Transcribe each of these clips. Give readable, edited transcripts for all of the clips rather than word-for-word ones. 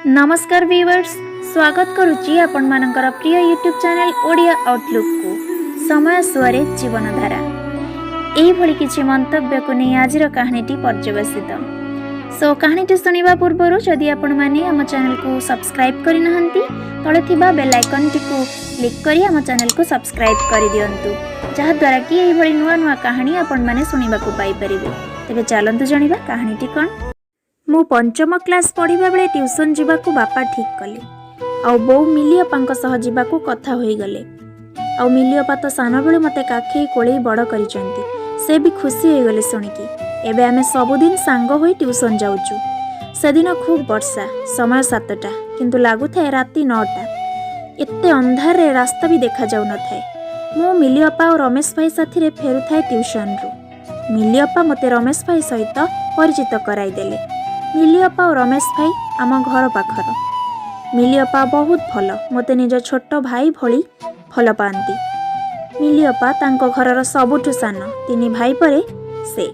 ନମସ୍କାର ଭିଉଅର୍ସ, ସ୍ୱାଗତ କରୁଛି ଆପଣମାନଙ୍କର ପ୍ରିୟ ୟୁଟ୍ୟୁବ୍ ଚ୍ୟାନେଲ୍ ଓଡ଼ିଆ ଆଉଟଲୁକ୍କୁ। ସମୟ ସୁଅରେ ଜୀବନଧାରା, ଏଇଭଳି କିଛି ମନ୍ତବ୍ୟକୁ ନେଇ ଆଜିର କାହାଣୀଟି ପର୍ଯ୍ୟବସିତ। ସୋ କାହାଣୀଟି ଶୁଣିବା ପୂର୍ବରୁ ଯଦି ଆପଣମାନେ ଆମ ଚ୍ୟାନେଲକୁ ସବସ୍କ୍ରାଇବ୍ କରିନାହାନ୍ତି, ତଳେ ଥିବା ବେଲ୍ ଆଇକନ୍ଟିକୁ କ୍ଲିକ୍ କରି ଆମ ଚ୍ୟାନେଲକୁ ସବସ୍କ୍ରାଇବ୍ କରିଦିଅନ୍ତୁ, ଯାହାଦ୍ୱାରା କି ଏଇଭଳି ନୂଆ ନୂଆ କାହାଣୀ ଆପଣମାନେ ଶୁଣିବାକୁ ପାଇପାରିବେ। ତେବେ ଚାଲନ୍ତୁ ଜାଣିବା କାହାଣୀଟି କ'ଣ। ମୁଁ ପଞ୍ଚମ କ୍ଲାସ୍ ପଢ଼ିବା ବେଳେ ଟ୍ୟୁସନ୍ ଯିବାକୁ ବାପା ଠିକ୍ କଲେ ଆଉ ବୋଉ ମିଲିଅପାଙ୍କ ସହ ଯିବାକୁ କଥା ହୋଇଗଲେ। ଆଉ ମିଲିଅପା ତ ସାନବେଳୁ ମୋତେ କାଖେଇ କୋଳେଇ ବଡ଼ କରିଛନ୍ତି, ସେ ବି ଖୁସି ହୋଇଗଲେ ଶୁଣିକି। ଏବେ ଆମେ ସବୁଦିନ ସାଙ୍ଗ ହୋଇ ଟ୍ୟୁସନ୍ ଯାଉଛୁ। ସେଦିନ ଖୁବ୍ ବର୍ଷା। ସମୟ 7ଟା, କିନ୍ତୁ ଲାଗୁଥାଏ ରାତି 9ଟା। ଏତେ ଅନ୍ଧାରରେ ରାସ୍ତା ବି ଦେଖାଯାଉନଥାଏ। ମୁଁ ମିଲିଅପା ଆଉ ରମେଶ ଭାଇ ସାଥିରେ ଫେରୁଥାଏ ଟ୍ୟୁସନ୍ରୁ। ମିଲିଅପା ମୋତେ ରମେଶ ଭାଇ ସହିତ ପରିଚିତ କରାଇଦେଲେ। ମିଲିଅପା ଓ ରମେଶ ଭାଇ ଆମ ଘର ପାଖର। ମିଲିଅପା ବହୁତ ଭଲ, ମୋତେ ନିଜ ଛୋଟ ଭାଇ ଭଳି ଭଲ ପାଆନ୍ତି। ମିଲିଅପା ତାଙ୍କ ଘରର ସବୁଠୁ ସାନ, ତିନି ଭାଇ ପରେ ସେ।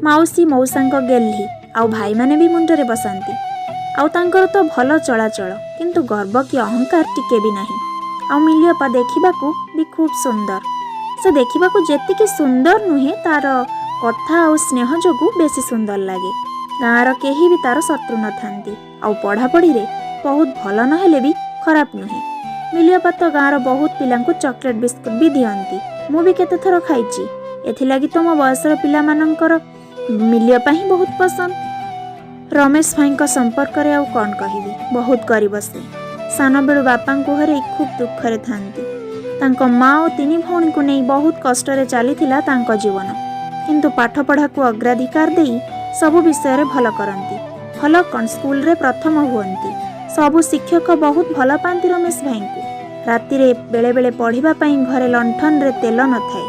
ମାଉସୀ ମଉସାଙ୍କ ଗେହ୍ଲି ଆଉ ଭାଇମାନେ ବି ମୁଣ୍ଡରେ ବସାନ୍ତି। ଆଉ ତାଙ୍କର ତ ଭଲ ଚଳାଚଳ, କିନ୍ତୁ ଗର୍ବ କି ଅହଙ୍କାର ଟିକେ ବି ନାହିଁ। ଆଉ ମିଲିଅପା ଦେଖିବାକୁ ବି ଖୁବ୍ ସୁନ୍ଦର। ସେ ଦେଖିବାକୁ ଯେତିକି ସୁନ୍ଦର ନୁହେଁ, ତାର କଥା ଆଉ ସ୍ନେହ ଯୋଗୁଁ ବେଶୀ ସୁନ୍ଦର ଲାଗେ। ଗାଁର କେହି ବି ତାର ଶତ୍ରୁ ନଥାନ୍ତି। ଆଉ ପଢ଼ାପଢ଼ିରେ ବହୁତ ଭଲ ନହେଲେ ବି ଖରାପ ନୁହେଁ। ମିଲିଅପା ତ ଗାଁର ବହୁତ ପିଲାଙ୍କୁ ଚକୋଲେଟ୍, ବିସ୍କୁଟ ବି ଦିଅନ୍ତି। ମୁଁ ବି କେତେଥର ଖାଇଛି। ଏଥିଲାଗି ତ ମୋ ବୟସର ପିଲାମାନଙ୍କର ମିଲିଅପା ହିଁ ବହୁତ ପସନ୍ଦ। ରମେଶ ଭାଇଙ୍କ ସମ୍ପର୍କରେ ଆଉ କ'ଣ କହିବି? ବହୁତ ଗରିବ ସେ। ସାନବେଳୁ ବାପାଙ୍କୁ ହରେଇ ଖୁବ୍ ଦୁଃଖରେ ଥାନ୍ତି। ତାଙ୍କ ମା ଓ ତିନି ଭଉଣୀଙ୍କୁ ନେଇ ବହୁତ କଷ୍ଟରେ ଚାଲିଥିଲା ତାଙ୍କ ଜୀବନ। କିନ୍ତୁ ପାଠପଢ଼ାକୁ ଅଗ୍ରାଧିକାର ଦେଇ ସବୁ ବିଷୟରେ ଭଲ କରନ୍ତି। ଭଲ କ'ଣ, ସ୍କୁଲରେ ପ୍ରଥମ ହୁଅନ୍ତି। ସବୁ ଶିକ୍ଷକ ବହୁତ ଭଲ ପାଆନ୍ତି ରମେଶ ଭାଇଙ୍କୁ। ରାତିରେ ବେଳେବେଳେ ପଢ଼ିବା ପାଇଁ ଘରେ ଲଣ୍ଠନରେ ତେଲ ନଥାଏ।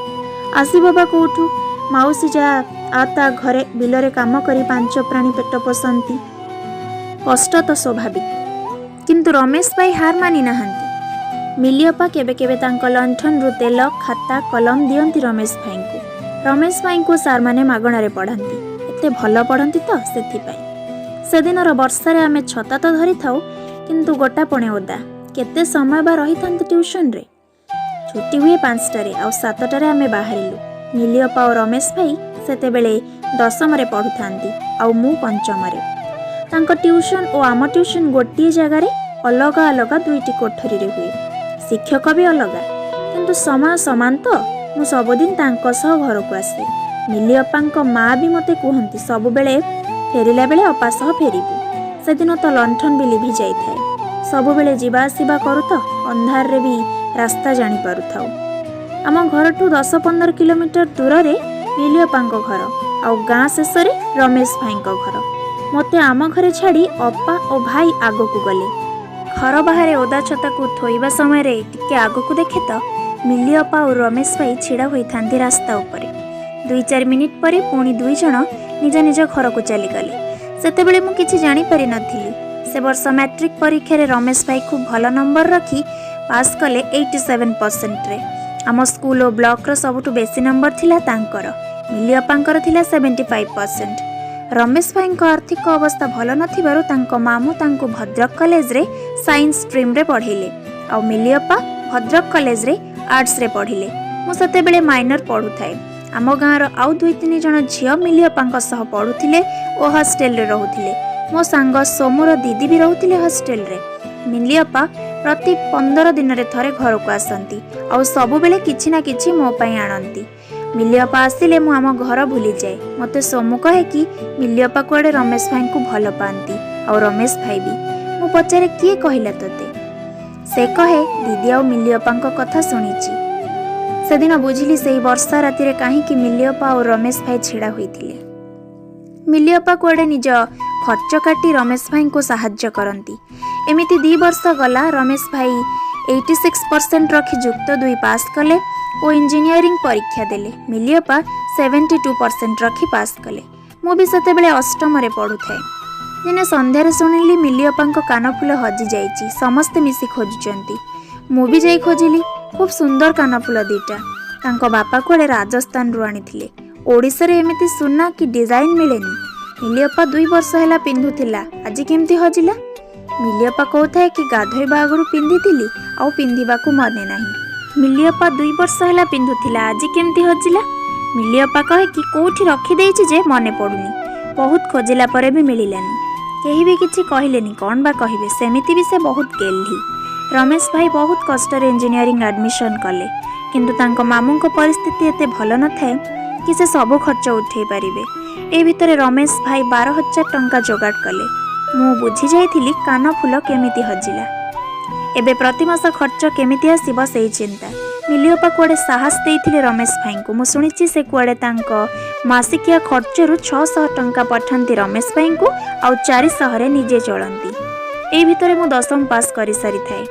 ଆସିବ ବା କୋଉଠୁ? ମାଉସୀ ଯାହା ଆ ତା ଘରେ ବିଲରେ କାମ କରି ପାଞ୍ଚ ପ୍ରାଣୀ ପେଟ ପୋଷନ୍ତି। କଷ୍ଟ ତ ସ୍ୱାଭାବିକ, କିନ୍ତୁ ରମେଶ ଭାଇ ହାର ମାନି ନାହାନ୍ତି। ମିଲିଅପା କେବେ କେବେ ତାଙ୍କ ଲଣ୍ଠନରୁ ତେଲ, ଖାତା, କଲମ ଦିଅନ୍ତି ରମେଶ ଭାଇଙ୍କୁ। ରମେଶ ଭାଇଙ୍କୁ ସାର୍ମାନେ ମାଗଣାରେ ପଢ଼ାନ୍ତି, ଏତେ ଭଲ ପଢ଼ନ୍ତି ତ ସେଥିପାଇଁ। ସେଦିନର ବର୍ଷାରେ ଆମେ ଛତା ତ ଧରିଥାଉ, କିନ୍ତୁ ଗୋଟାପଣେ ଓଦା। କେତେ ସମୟ ବା ରହିଥାନ୍ତି ଟ୍ୟୁସନରେ? ଛୁଟି ହୁଏ 5ଟାରେ ଆଉ 7ଟାରେ ଆମେ ବାହାରିଲୁ। ମିଲିଅପା ଓ ରମେଶ ଭାଇ ସେତେବେଳେ ଦଶମରେ ପଢ଼ୁଥାନ୍ତି ଆଉ ମୁଁ ପଞ୍ଚମରେ। ତାଙ୍କ ଟ୍ୟୁସନ୍ ଓ ଆମ ଟ୍ୟୁସନ୍ ଗୋଟିଏ ଜାଗାରେ ଅଲଗା ଅଲଗା ଦୁଇଟି କୋଠରୀରେ ହୁଏ। ଶିକ୍ଷକ ବି ଅଲଗା, କିନ୍ତୁ ସମୟ ସମାନ ତ ମୁଁ ସବୁଦିନ ତାଙ୍କ ସହ ଘରକୁ ଆସେ। ମିଲିଅପାଙ୍କ ମା ବି ମୋତେ କୁହନ୍ତି, ସବୁବେଳେ ଫେରିଲା ବେଳେ ଅପା ସହ ଫେରିବୁ। ସେଦିନ ତ ଲଣ୍ଠନ ବି ଲିଭି ଯାଇଥାଏ। ସବୁବେଳେ ଯିବା ଆସିବା କରୁ ତ ଅନ୍ଧାରରେ ବି ରାସ୍ତା ଜାଣିପାରୁଥାଉ। ଆମ ଘରଠୁ 10-15 କିଲୋମିଟର ଦୂରରେ ମିଲିଅପାଙ୍କ ଘର ଆଉ ଗାଁ ଶେଷରେ ରମେଶ ଭାଇଙ୍କ ଘର। ମୋତେ ଆମ ଘରେ ଛାଡ଼ି ଅପା ଓ ଭାଇ ଆଗକୁ ଗଲେ। ଘର ବାହାରେ ଓଦା ଛତାକୁ ଥୋଇବା ସମୟରେ ଟିକେ ଆଗକୁ ଦେଖେ ତ ମିଲିଅପା ଓ ରମେଶ ଭାଇ ଛିଡ଼ା ହୋଇଥାନ୍ତି ରାସ୍ତା ଉପରେ। 2-4 ମିନିଟ୍ ପରେ ପୁଣି ଦୁଇ ଜଣ ନିଜ ନିଜ ଘରକୁ ଚାଲିଗଲେ। ସେତେବେଳେ ମୁଁ କିଛି ଜାଣିପାରିନଥିଲି। ସେ ବର୍ଷ ମ୍ୟାଟ୍ରିକ୍ ପରୀକ୍ଷାରେ ରମେଶ ଭାଇ ଖୁବ୍ ଭଲ ନମ୍ବର ରଖି ପାସ୍ କଲେ 87%ରେ। ଆମ ସ୍କୁଲ ଓ ବ୍ଲକର ସବୁଠୁ ବେଶୀ ନମ୍ବର ଥିଲା ତାଙ୍କର। ମିଲିଅପାଙ୍କର ଥିଲା 75%। ରମେଶ ଭାଇଙ୍କ ଆର୍ଥିକ ଅବସ୍ଥା ଭଲ ନଥିବାରୁ ତାଙ୍କ ମାମୁଁ ତାଙ୍କୁ ଭଦ୍ରକ କଲେଜରେ ସାଇନ୍ସ ଷ୍ଟ୍ରିମ୍ରେ ପଢ଼େଇଲେ ଆଉ ମିଲିଅପା ଭଦ୍ରକ କଲେଜରେ ଆର୍ଟ୍ସରେ ପଢ଼ିଲେ। ମୁଁ ସେତେବେଳେ ମାଇନର ପଢ଼ୁଥାଏ। ଆମ ଗାଁର ଆଉ ଦୁଇ ତିନି ଜଣ ଝିଅ ମିଲିଅପାଙ୍କ ସହ ପଢ଼ୁଥିଲେ ଓ ହଷ୍ଟେଲରେ ରହୁଥିଲେ। ମୋ ସାଙ୍ଗ ସୋମୁର ଦିଦି ବି ରହୁଥିଲେ ହଷ୍ଟେଲରେ। ମିଲିଅପା ପ୍ରତି 15 ଦିନରେ ଥରେ ଘରକୁ ଆସନ୍ତି ଆଉ ସବୁବେଳେ କିଛି ନା କିଛି ମୋ ପାଇଁ ଆଣନ୍ତି। ମିଲିଅପା ଆସିଲେ ମୁଁ ଆମ ଘର ଭୁଲିଯାଏ। ମୋତେ ସୋମୁ କହେ କି ମିଲିଅପା କୁଆଡ଼େ ରମେଶ ଭାଇଙ୍କୁ ଭଲ ପାଆନ୍ତି ଆଉ ରମେଶ ଭାଇ ବି। ମୁଁ ପଚାରେ, କିଏ କହିଲା ତୋତେ? ସେ କହେ, ଦିଦି ଆଉ ମିଲିଅପାଙ୍କ କଥା ଶୁଣିଛି। ସେଦିନ ବୁଝିଲି ସେଇ ବର୍ଷା ରାତିରେ କାହିଁକି ମିଲିଅପା ଆଉ ରମେଶ ଭାଇ ଛିଡ଼ା ହୋଇଥିଲେ। ମିଲିଅପା କୁଆଡ଼େ ନିଜ ଖର୍ଚ୍ଚ କାଟି ରମେଶ ଭାଇଙ୍କୁ ସାହାଯ୍ୟ କରନ୍ତି। ଏମିତି 2 ବର୍ଷ ଗଲା। ରମେଶ ଭାଇ 86% ରଖି ଯୁକ୍ତ ଦୁଇ ପାସ୍ କଲେ ଓ ଇଞ୍ଜିନିୟରିଂ ପରୀକ୍ଷା ଦେଲେ। ମିଲିଅପା 72% ରଖି ପାସ୍ କଲେ। ମୁଁ ବି ସେତେବେଳେ ଅଷ୍ଟମରେ ପଢ଼ୁଥାଏ। ଦିନେ ସନ୍ଧ୍ୟାରେ ଶୁଣିଲି ମିଲିଅପାଙ୍କ କାନଫୁଲ ହଜିଯାଇଛି, ସମସ୍ତେ ମିଶି ଖୋଜୁଛନ୍ତି। ମୁଁ ବି ଯାଇ ଖୋଜିଲି। ଖୁବ୍ ସୁନ୍ଦର କାନଫୁଲ ଦୁଇଟା। ତାଙ୍କ ବାପା କୁଆଡ଼େ ରାଜସ୍ଥାନରୁ ଆଣିଥିଲେ। ଓଡ଼ିଶାରେ ଏମିତି ସୁନା କି ଡିଜାଇନ୍ ମିଳେନି। ମିଲିଅପା 2 ବର୍ଷ ହେଲା ପିନ୍ଧୁଥିଲା, ଆଜି କେମିତି ହଜିଲା? ମିଲିଅପା କହୁଥାଏ କି ଗାଧୋଇବା ଆଗରୁ ପିନ୍ଧିଥିଲି, ଆଉ ପିନ୍ଧିବାକୁ ମନେ ନାହିଁ। ମିଲିଅପା 2 ବର୍ଷ ହେଲା ପିନ୍ଧୁଥିଲା, ଆଜି କେମିତି ହଜିଲା? ମିଲିଅପା କହେ କି କୋଉଠି ରଖିଦେଇଛି ଯେ ମନେ ପଡ଼ୁନି। ବହୁତ ଖୋଜିଲା ପରେ ବି ମିଳିଲାନି। କେହି ବି କିଛି କହିଲେନି। କ'ଣ ବା କହିବେ? ସେମିତି ବି ସେ ବହୁତ ଗେହ୍ଲି। ରମେଶ ଭାଇ ବହୁତ କଷ୍ଟରେ ଇଞ୍ଜିନିୟରିଂ ଆଡ଼ମିସନ୍ କଲେ, କିନ୍ତୁ ତାଙ୍କ ମାମୁଙ୍କ ପରିସ୍ଥିତି ଏତେ ଭଲ ନଥାଏ କି ସେ ସବୁ ଖର୍ଚ୍ଚ ଉଠେଇ ପାରିବେ। ଏ ଭିତରେ ରମେଶ ଭାଇ 12,000 ଟଙ୍କା ଯୋଗାଡ଼ କଲେ। ମୁଁ ବୁଝି ଯାଇଥିଲି କାନଫୁଲ କେମିତି ହଜିଲା। ଏବେ ପ୍ରତିମାସ ଖର୍ଚ୍ଚ କେମିତି ଆସିବ, ସେଇ ଚିନ୍ତା। ମିଲିଅପା କୁଆଡ଼େ ସାହସ ଦେଇଥିଲେ ରମେଶ ଭାଇଙ୍କୁ। ମୁଁ ଶୁଣିଛି ସେ କୁଆଡ଼େ ତାଙ୍କ ମାସିକିଆ ଖର୍ଚ୍ଚରୁ 600 ଟଙ୍କା ପଠାନ୍ତି ରମେଶ ଭାଇଙ୍କୁ ଆଉ 400ରେ ନିଜେ ଚଳନ୍ତି। ଏଇ ଭିତରେ ମୁଁ ଦଶମ ପାସ୍ କରିସାରିଥାଏ।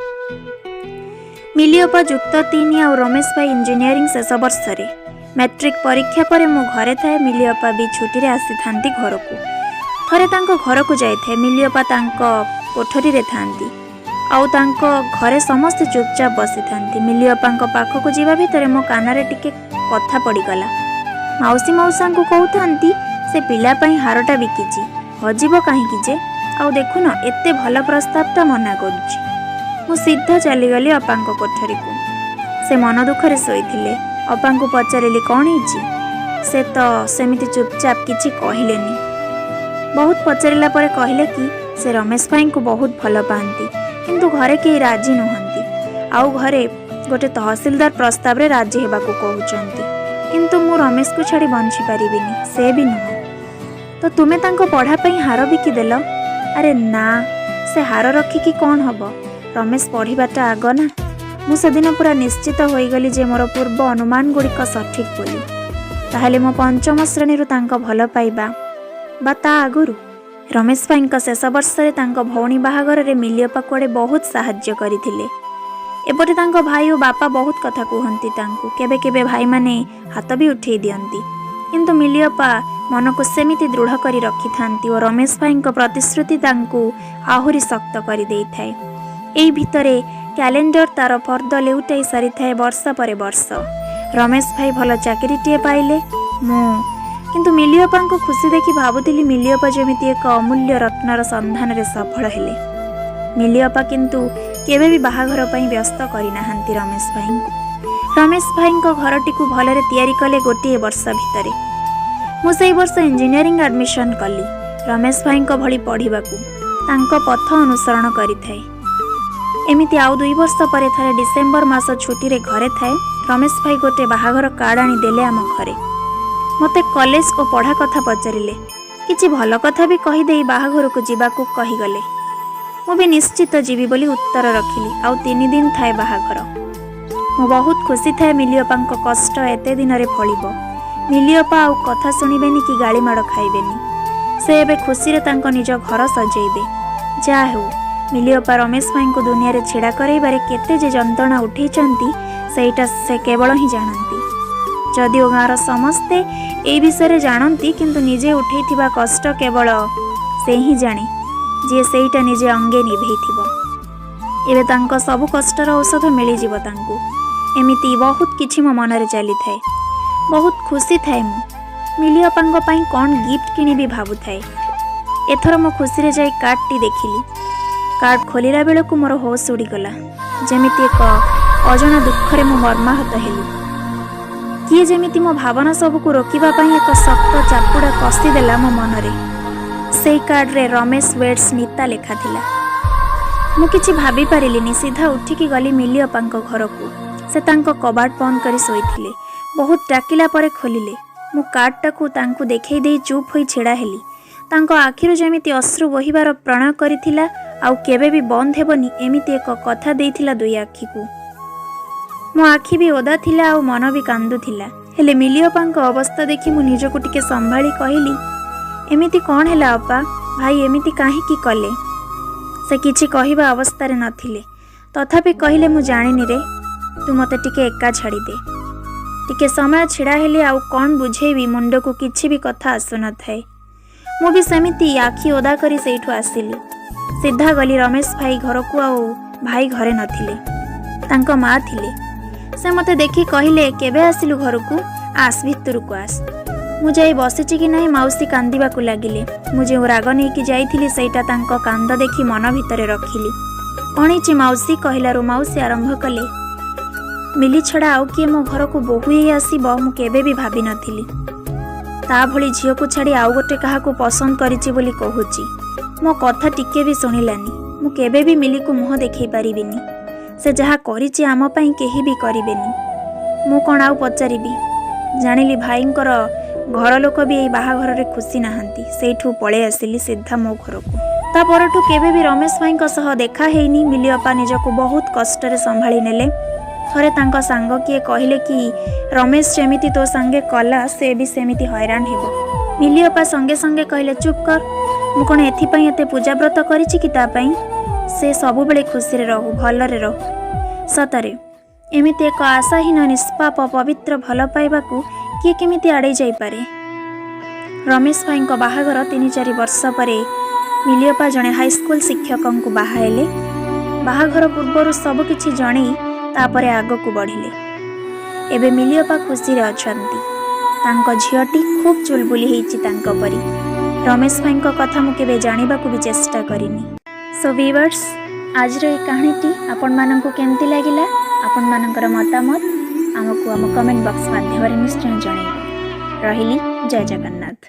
ମିଲିଅପା ଯୁକ୍ତ ତିନି ଆଉ ରମେଶ ଭାଇ ଇଞ୍ଜିନିୟରିଂ ଶେଷ ବର୍ଷରେ। ମାଟ୍ରିକ ପରୀକ୍ଷା ପରେ ମୁଁ ଘରେ ଥାଏ। ମିଲିଅପା ବି ଛୁଟିରେ ଆସିଥାନ୍ତି ଘରକୁ। ଥରେ ତାଙ୍କ ଘରକୁ ଯାଇଥାଏ। ମିଲିଅପା ତାଙ୍କ କୋଠରୀରେ ଥାନ୍ତି ଆଉ ତାଙ୍କ ଘରେ ସମସ୍ତେ ଚୁପଚାପ ବସିଥାନ୍ତି। ମିଲିଅପାଙ୍କ ପାଖକୁ ଯିବା ଭିତରେ ମୋ କାନରେ ଟିକେ କଥା ପଡ଼ିଗଲା। ମାଉସୀ ମାଉସାଙ୍କୁ କହୁଥାନ୍ତି, ସେ ପିଲା ପାଇଁ ହାରଟା ବିକିଛି, ହଜିବ କାହିଁକି ଯେ? ଆଉ ଦେଖୁନ, ଏତେ ଭଲ ପ୍ରସ୍ତାବଟା ମନା କରୁଛି। ମୁଁ ସିଧା ଚାଲିଗଲି ଅପାଙ୍କ କୋଠରୀକୁ। ସେ ମନ ଦୁଃଖରେ ଶୋଇଥିଲେ। ଅପାଙ୍କୁ ପଚାରିଲି, କ'ଣ ହେଇଛି? ସେ ତ ସେମିତି ଚୁପଚାପ, କିଛି କହିଲେନି। ବହୁତ ପଚାରିଲା ପରେ କହିଲେ କି ସେ ରମେଶ ଭାଇଙ୍କୁ ବହୁତ ଭଲ ପାଆନ୍ତି, କିନ୍ତୁ ଘରେ କେହି ରାଜି ନୁହନ୍ତି। ଆଉ ଘରେ ଗୋଟେ ତହସିଲଦାର ପ୍ରସ୍ତାବରେ ରାଜି ହେବାକୁ କହୁଛନ୍ତି। କିନ୍ତୁ ମୁଁ ରମେଶକୁ ଛାଡ଼ି ବଞ୍ଚି ପାରିବିନି, ସେ ବି ନୁହଁ। ତ ତୁମେ ତାଙ୍କ ପଢ଼ା ପାଇଁ ହାର ବିକିଦେଲ? ଆରେ ନା, ସେ ହାର ରଖିକି କ'ଣ ହବ? ରମେଶ ପଢ଼ିବାଟା ଆଗ ନା। ମୁଁ ସେଦିନ ପୁରା ନିଶ୍ଚିତ ହୋଇଗଲି ଯେ ମୋର ପୂର୍ବ ଅନୁମାନ ଗୁଡ଼ିକ ସଠିକ୍ ବୋଲି। ତାହେଲେ ମୁଁ ପଞ୍ଚମ ଶ୍ରେଣୀରୁ ତାଙ୍କ ଭଲ ପାଇବା ବା ତା ଆଗରୁ। ରମେଶ ଭାଇଙ୍କ ଶେଷ ବର୍ଷରେ ତାଙ୍କ ଭଉଣୀ ବାହାଘରରେ ମିଲିଅପା କୁଆଡ଼େ ବହୁତ ସାହାଯ୍ୟ କରିଥିଲେ। ଏପଟେ ତାଙ୍କ ଭାଇ ଓ ବାପା ବହୁତ କଥା କୁହନ୍ତି ତାଙ୍କୁ। କେବେ କେବେ ଭାଇମାନେ ହାତ ବି ଉଠେଇ ଦିଅନ୍ତି, କିନ୍ତୁ ମିଲିଅପା ମନକୁ ସେମିତି ଦୃଢ଼ କରି ରଖିଥାନ୍ତି ଓ ରମେଶ ଭାଇଙ୍କ ପ୍ରତିଶ୍ରୁତି ତାଙ୍କୁ ଆହୁରି ଶକ୍ତ କରିଦେଇଥାଏ। ଏଇ ଭିତରେ କ୍ୟାଲେଣ୍ଡର ତାର ଫର୍ଦ୍ଦ ଲେଉଟାଇ ସାରିଥାଏ ବର୍ଷ ପରେ ବର୍ଷ। ରମେଶ ଭାଇ ଭଲ ଚାକିରିଟିଏ ପାଇଲେ। ମୁଁ କିନ୍ତୁ ମିଲିଅପାଙ୍କୁ ଖୁସି ଦେଖି ଭାବୁଥିଲି, ମିଲିଅପା ଯେମିତି ଏକ ଅମୂଲ୍ୟ ରତ୍ନର ସନ୍ଧାନରେ ସଫଳ ହେଲେ। ମିଲିଅପା କିନ୍ତୁ କେବେ ବି ବାହାଘର ପାଇଁ ବ୍ୟସ୍ତ କରିନାହାନ୍ତି ରମେଶ ଭାଇଙ୍କୁ। ରମେଶ ଭାଇଙ୍କ ଘରଟିକୁ ଭଲରେ ତିଆରି କଲେ ଗୋଟିଏ ବର୍ଷ ଭିତରେ। ମୁଁ ସେଇ ବର୍ଷ ଇଞ୍ଜିନିୟରିଂ ଆଡ଼ମିସନ୍ କଲି। ରମେଶ ଭାଇଙ୍କ ଭଳି ପଢ଼ିବାକୁ ତାଙ୍କ ପଥ ଅନୁସରଣ କରିଥାଏ। ଏମିତି ଆଉ 2 ବର୍ଷ ପରେ ଥରେ ଡିସେମ୍ବର ମାସ ଛୁଟିରେ ଘରେ ଥାଏ। ରମେଶ ଭାଇ ଗୋଟେ ବାହାଘର କାର୍ଡ଼ ଆଣି ଦେଲେ ଆମ ଘରେ। ମୋତେ କଲେଜ ଓ ପଢ଼ା କଥା ପଚାରିଲେ। କିଛି ଭଲ କଥା ବି କହିଦେଇ ବାହାଘରକୁ ଯିବାକୁ କହିଗଲେ। ମୁଁ ବି ନିଶ୍ଚିତ ଯିବି ବୋଲି ଉତ୍ତର ରଖିଲି। ଆଉ 3 ଦିନ ଥାଏ ବାହାଘର। ମୁଁ ବହୁତ ଖୁସି ଥାଏ। ମିଲିଅପାଙ୍କ କଷ୍ଟ ଏତେ ଦିନରେ ଫଳିବ। ମିଲିଅପା ଆଉ କଥା ଶୁଣିବେନି କି ଗାଳିମାଡ଼ ଖାଇବେନି। ସେ ଏବେ ଖୁସିରେ ତାଙ୍କ ନିଜ ଘର ସଜେଇବେ। ଯାହା ହେଉ, ମିଲିଅପା ରମେଶ ଭାଇଙ୍କୁ ଦୁନିଆରେ ଛିଡ଼ା କରାଇବାରେ କେତେ ଯେ ଯନ୍ତ୍ରଣା ଉଠେଇଛନ୍ତି, ସେଇଟା ସେ କେବଳ ହିଁ ଜାଣନ୍ତି। ଯଦିଓ ଗାଁର ସମସ୍ତେ ଏଇ ବିଷୟରେ ଜାଣନ୍ତି, କିନ୍ତୁ ନିଜେ ଉଠେଇଥିବା କଷ୍ଟ କେବଳ ସେ ହିଁ ଜାଣେ, ଯିଏ ସେଇଟା ନିଜେ ଅଙ୍ଗେ ନିଭେଇଥିବ। ଏବେ ତାଙ୍କ ସବୁ କଷ୍ଟର ଔଷଧ ମିଳିଯିବ ତାଙ୍କୁ। ଏମିତି ବହୁତ କିଛି ମୋ ମନରେ ଚାଲିଥାଏ। ବହୁତ ଖୁସି ଥାଏ ମୁଁ। ମିଲିଅପାଙ୍କ ପାଇଁ କ'ଣ ଗିଫ୍ଟ କିଣିବି ଭାବୁଥାଏ। ଏଥର ମୁଁ ଖୁସିରେ ଯାଇ କାର୍ଡ଼ଟି ଦେଖିଲି। କାର୍ଡ଼ ଖୋଲିଲା ବେଳକୁ ମୋର ହୋସ୍ ଉଡ଼ିଗଲା। ଯେମିତି ଏକ ଅଜଣା ଦୁଃଖରେ ମୁଁ ମର୍ମାହତ ହେଲି। କିଏ ଯେମିତି ମୋ ଭାବନା ସବୁକୁ ରୋକିବା ପାଇଁ ଏକ ଶକ୍ତ ଚାପୁଡ଼ା କଷିଦେଲା ମୋ ମନରେ। ସେଇ କାର୍ଡ଼ରେ ରମେଶ ୱେଡ୍ସ ନୀତା ଲେଖାଥିଲା। ମୁଁ କିଛି ଭାବିପାରିଲିନି। ସିଧା ଉଠିକି ଗଲି ମିଲିଅପାଙ୍କ ଘରକୁ। ସେ ତାଙ୍କ କବାଟ ବନ୍ଦ କରି ଶୋଇଥିଲେ। ବହୁତ ଡାକିଲା ପରେ ଖୋଲିଲେ। ମୁଁ କାର୍ଡ଼ଟାକୁ ତାଙ୍କୁ ଦେଖେଇ ଦେଇ ଚୁପ୍ ହୋଇ ଛିଡ଼ା ହେଲି। ତାଙ୍କ ଆଖିରୁ ଯେମିତି ଅଶ୍ରୁ ବୋହିବାର ପ୍ରଣ କରିଥିଲା ଆଉ କେବେ ବି ବନ୍ଦ ହେବନି, ଏମିତି ଏକ କଥା ଦେଇଥିଲା ଦୁଇ ଆଖିକୁ। ମୋ ଆଖି ବି ଓଦା ଥିଲା ଆଉ ମନ ବି କାନ୍ଦୁଥିଲା। ହେଲେ ମିଲିଅପାଙ୍କ ଅବସ୍ଥା ଦେଖି ମୁଁ ନିଜକୁ ଟିକେ ସମ୍ଭାଳି କହିଲି, ଏମିତି କ'ଣ ହେଲା ଅପା? ଭାଇ ଏମିତି କାହିଁକି କଲେ? ସେ କିଛି କହିବା ଅବସ୍ଥାରେ ନଥିଲେ। ତଥାପି କହିଲେ, ମୁଁ ଜାଣିନି ରେ, ତୁ ମୋତେ ଟିକେ ଏକା ଛାଡ଼ିଦେ। ଟିକେ ସମୟ ଛିଡ଼ା ହେଲି। ଆଉ କ'ଣ ବୁଝେଇବି? ମୁଣ୍ଡକୁ କିଛି ବି କଥା ଆସୁନଥାଏ। ମୁଁ ବି ସେମିତି ଆଖି ଓଦା କରି ସେଇଠୁ ଆସିଲି। ସିଧା ଗଲି ରମେଶ ଭାଇ ଘରକୁ। ଆଉ ଭାଇ ଘରେ ନଥିଲେ, ତାଙ୍କ ମା ଥିଲେ। ସେ ମୋତେ ଦେଖି କହିଲେ, କେବେ ଆସିଲୁ ଘରକୁ? ଆସ, ଭିତରକୁ ଆସ। ମୁଁ ଯାଇ ବସିଛି କି ନାହିଁ, ମାଉସୀ କାନ୍ଦିବାକୁ ଲାଗିଲେ। ମୁଁ ଯେଉଁ ରାଗ ନେଇକି ଯାଇଥିଲି, ସେଇଟା ତାଙ୍କ କାନ୍ଦ ଦେଖି ମନ ଭିତରେ ରଖିଲି। "କଣ ହେଇଛି ମାଉସୀ?" କହିଲାରୁ ମାଉସୀ ଆରମ୍ଭ କଲେ, "ମିଲି ଛଡ଼ା ଆଉ କିଏ ମୋ ଘରକୁ ବୋହୂ ହେଇ ଆସିବ, ମୁଁ କେବେ ବି ଭାବିନଥିଲି। ତା ଭଳି ଝିଅକୁ ଛାଡ଼ି ଆଉ ଗୋଟେ କାହାକୁ ପସନ୍ଦ କରିଛି ବୋଲି କହୁଛି। ମୋ କଥା ଟିକେ ବି ଶୁଣିଲାନି। ମୁଁ କେବେ ବି ମିଲିକୁ ମୁହଁ ଦେଖେଇ ପାରିବିନି। ସେ ଯାହା କରିଛି ଆମ ପାଇଁ, କେହି ବି କରିବେନି।" ମୁଁ କ'ଣ ଆଉ ପଚାରିବି? ଜାଣିଲି ଭାଇଙ୍କର ଘର ଲୋକ ବି ଏଇ ବାହାଘରରେ ଖୁସି ନାହାନ୍ତି। ସେଇଠୁ ପଳେଇ ଆସିଲି ସିଧା ମୋ ଘରକୁ। ତା ପରଠୁ କେବେ ବି ରମେଶ ଭାଇଙ୍କ ସହ ଦେଖା ହେଇନି। ମିଲି ଅପା ନିଜକୁ ବହୁତ କଷ୍ଟରେ ସମ୍ଭାଳି ନେଲେ। ଥରେ ତାଙ୍କ ସାଙ୍ଗ କିଏ କହିଲେ କି ରମେଶ ଯେମିତି ତୋ ସାଙ୍ଗେ କଲା, ସେ ବି ସେମିତି ହଇରାଣ ହେବ। ମିଲି ଅପା ସଙ୍ଗେ ସଙ୍ଗେ କହିଲେ, "ଚୁପ୍ କର। ମୁଁ କ'ଣ ଏଥିପାଇଁ ଏତେ ପୂଜାବ୍ରତ କରିଛି କି ତା ପାଇଁ? ସେ ସବୁବେଳେ ଖୁସିରେ ରହୁ, ଭଲରେ ରହୁ।" ସତରେ ଏମିତି ଏକ ଆଶାହୀନ, ନିଷ୍ପାପ, ପବିତ୍ର ଭଲ ପାଇବାକୁ କିଏ କେମିତି ଆଡ଼େଇ ଯାଇପାରେ? ରମେଶ ଭାଇଙ୍କ ବାହାଘର 3-4 ବର୍ଷ ପରେ ମିଲିଅପା ଜଣେ ହାଇସ୍କୁଲ ଶିକ୍ଷକଙ୍କୁ ବାହା ହେଲେ। ବାହାଘର ପୂର୍ବରୁ ସବୁକିଛି ଜଣେଇ ତାପରେ ଆଗକୁ ବଢ଼ିଲେ। ଏବେ ମିଲିଅପା ଖୁସିରେ ଅଛନ୍ତି। ତାଙ୍କ ଝିଅଟି ଖୁବ୍ ଚୁଲବୁଲି ହେଇଛି ତାଙ୍କ ପରି। ରମେଶ ଭାଇଙ୍କ କଥା ମୁଁ କେବେ ଜାଣିବାକୁ ବି ଚେଷ୍ଟା କରିନି। ସୋ ଭିଉଅର୍ସ, ଆଜିର ଏଇ କାହାଣୀଟି ଆପଣମାନଙ୍କୁ କେମିତି ଲାଗିଲା? ଆପଣମାନଙ୍କର ମତାମତ ଆମକୁ ଆମ କମେଣ୍ଟ ବକ୍ସ ମାଧ୍ୟମରେ ନିଶ୍ଚୟ ଜଣାଇବେ। ରହିଲି, ଜୟ ଜଗନ୍ନାଥ।